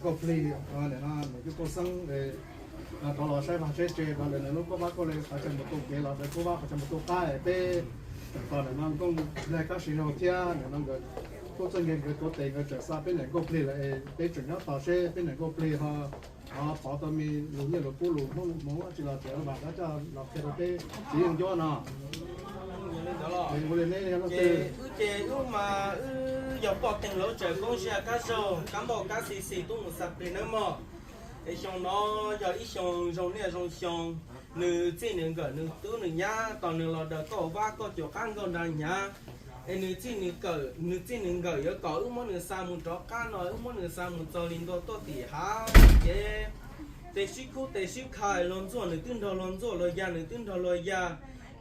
Nkauj Plig, nim no nws coj Nkauj Xeeb rov los saib vaj saib tsev rau lawv nws lub koj vab koj le qhov chaw mus tu kev los rau koj vab qhov chaw mus tu qab peb tseem tos nim no Nkauj Nplaig Kab Sis Zaug thiab nim no nkawd tub txawj nkeeg nkawd tuav tes nkawd tseem xa peb niam Nkauj Plig lawm es peb tseem nyob tos seb peb niam Nkauj Plig ho pov tau me lus nyiaj lus kub lus Hmoob lus Hmoob dab tsi los tseem vam qab coj los qhia rau peb txiv yeej ncuab no. Ua li neb yog leej twg? Wb ces wb mas wb yog poj teeg Lauj Tsaws Koob Zia Kab Zaug, kab npauj kab xis xis tub mus xa plig nawb mog. Es xyoo no yog ib xyoo zoo niaj zoo xyoo, nws txij nws nkawm nws tub nws nyab tos nws los daws koj vab koj cuam qab nkauj nra hnyav. Es nws txij nws kawm, nws txij nws nkawm yuav kom wb muab nws xa mus rov qab no, wb muab nws xa mus txog li ntua tuaj tim hav ces tes sib khub tes sib kha, luag ntxuaj nws twb nrog luag ntxuaj, luag ya nws twb nrog luag ya.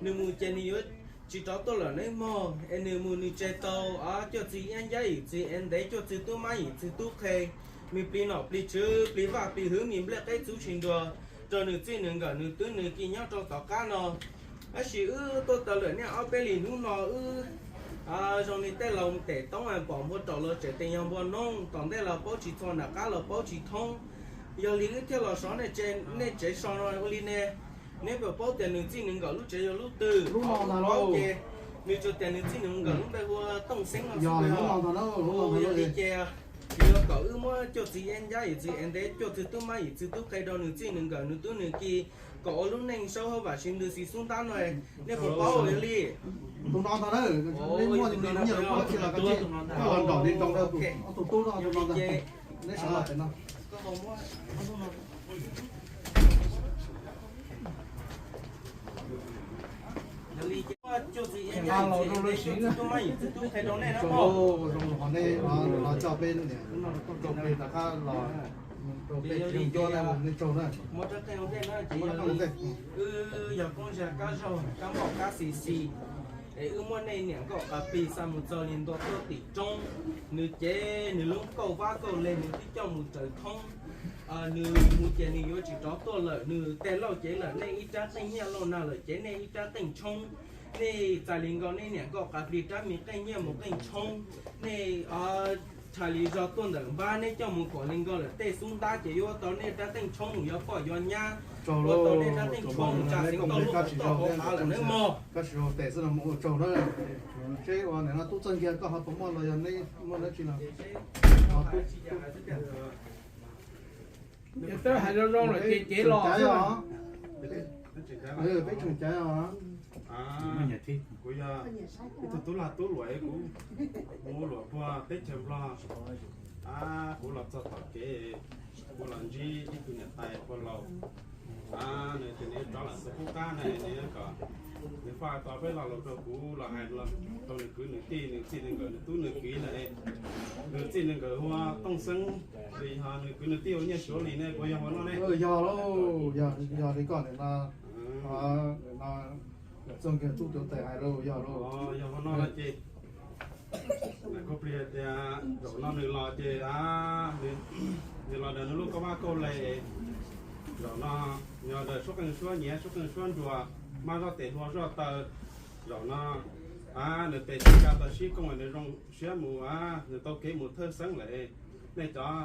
Nws mus ces nws yuav tsis rov tuaj lawm neb mog. Es nws mus nws tseg tau cuaj txwv iab ncab yim txwv ev ntev, cuaj txwv tub mab yim txwv tub qhe, me plig nom plig tswv plig vaj plig hwv, me nplej qeb txuv tsis nruas, rau nws txij nws nkawm nws tub nws ki nyob rau tom qab no. Tab sis wb tuaj tau lawm niaj ob peb hlis hnub no wb zoo li tej laus tes toob pom npua raum los tseem tes yog npua noog, tom ntej los paub tsis txhua nram qab los paub tsis thoob. Yog li wb thiaj los sov nej tsev so no ua li ne. Neb puas paub tias nws txij nws nkawm lub tsev yog lub twg? Paub ces nws tsuas tias nws txij nws nkawm lub npe hu ua Tooj Xeeb no xwb. Yog li ces yuav kom wb muab cuaj txwv iab ncab yim txwv ev ntev, cuaj txwv tub mab yim txwv tub qhe rau nws txij nws nkawm nws tub nws ki kom ua lub neej saub hauv vam sim ntws xis xub ntab no. Nej puas paub yog li? Tus no ntag na, neb muaj nyiaj los koj tsis los koj tsis, koj los nraum li nroo rau tus tub no, tus no ntag. Neb sawv los pem no. Zoo los nej los coj peb niam Nkauj Plig rov qab los rau peb tsis yeej ncuab na, nej tsaug na. Wb yog Koob Zia Kab Zaug, kab npauj kab xis xis, es wb muab nej niam Nkauj Plig xa mus txog li ntua tuaj tim roob. Nws cev nws lub kauj vab kauj leg nws twb coj mus raws thoob. Nws mus ces nws yuav tsis rov tuaj lawm, nws teg lauj cev lawm, nej ib rab qeej nyiaj lauj nag lawm cev nej ib rab qeej tshoob. Nej txais li nkaus nej niam Nkauj Plig rab me qeej nyiaj mus qeej tshoob. Nej rhais li zog tuaj ntawm npab, neb coj mus kom li nkaus lawm tej xub ntab ces yuav ua tau nej rab qeej tshoob mus yuav poj yuav nyab, ua tau nej rab qeej tshoob mus tsa xeev tau lub hauv tau hauv hav lawm nawb mog. Kab Sis Zaug tes xwb no mus ua tsaug na. Seb ua nim no tub txawj nkeeg koj ho puas muaj los yog neb muaj dab tsi no. Yog twb hais zoo zoo lawm ces cev los xwb. Peb tseem caiv os. Kuv yog ib tug tub lag tub luam, kuv mus luam puag teb chaws Nplog. Kuv los txog tom kev, kuv los ntsib ib tug niam tais puag laus. Nws tias nws yuav rov los txog qub qab na, nws yuav kom nws faj tau peb lo lus rau kuv los hais rau nws kwv nws tij nws txij nws nkawm nws tub nws kiv lawm. Nws txij nws nkawm hu ua Tooj Xeeb, li ho nws kwv nws tij hu ua Nyiaj Suav li ne, puas yog ua no ne? Yog lauj, yog li koj nim no txog nkaus tub tuav tes hais lauj, yog lauj. Yog ua no ces Nkauj Plig tias zaum no nws los ces nws los daws nws lub kauj vab kauj leg. Zaum no nws los daws suab qeej suab nyiav suab qeej suab nruas, mab zoj tes hlua zoj taw. Zaum no nws tes sib ka tau sib kooj nws zoo siab mus, nws tau kev mus thawj xeeb lawm. Nej cov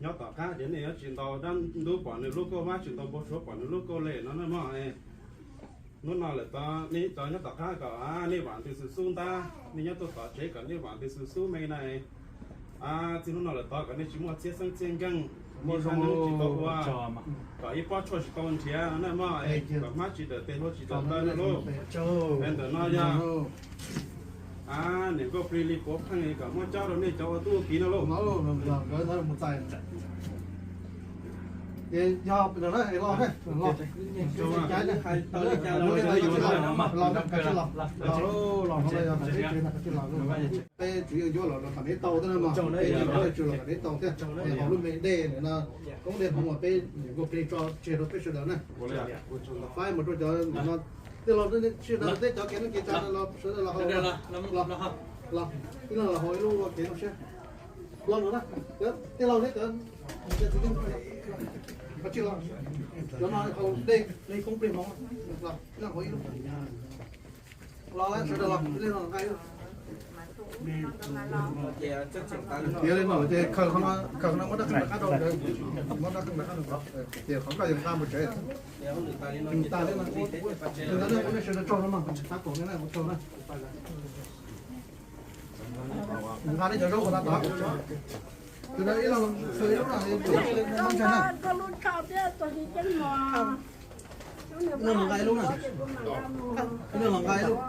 nyob tom qab tias nej yuav tsis ntaus dab ntub pom nws lub kauj vab, tsis ntaus npau suav pom nws lub kauj leg no na mog. Hnub no lawm tod nej cov nyob tom qab kom nej vam ntws xwm xub ntab, nej nyob tuaj tom tsev kom nej vam ntws xwm xub me na. Txij hnub no lawm tod kom nej tsis muaj txhiab xeeb txhiab nkeeg, muaj zoo tsis tau ua, kom ib pob tshuaj tsis tau nrhiav na mog, kom hmab tsis dawm tes hlua tsis dawm taw na lauj. Ntawm no yog niam Nkauj Plig li puav pheej kom muab cob rau nej cov ua tub ua kiv na lauj. Yog, peb tsis yeej ncuab los kom neb tau thiab, hauv lub me dej no, koob dej hmoov uas peb niam Nkauj Plig tso tseg rau peb sawv daws na. Faib mus rau cov no, tej laus sawv daws, tej cov kev neej kev tsav no los sawv daws los hauv, los ib leeg los hauv ib lub ua kev zoo siab. Los no na, tej laus thiab cov, cov no hauv dej, dej koob plig hmoov, los ib leeg hauv ib lub. Los sawv daws los, ib leeg los nqa ib lub. Tiav li no ces khaws qhov no, khaws qhov no muab rab qeej rov qab rau, muab rab qeej rov qab rau, ces qhov koj yuav nqa mus tsev. Tas li no, tus no nej sawv daws tsaug no mas, tab kaum nej na, ua tsaug na. Nqa nej cov zaub ua tau tod. Tus no ib leeg khaws ib lub na, ib leeg nqa ib lub na. Ib leeg nqa ib lub.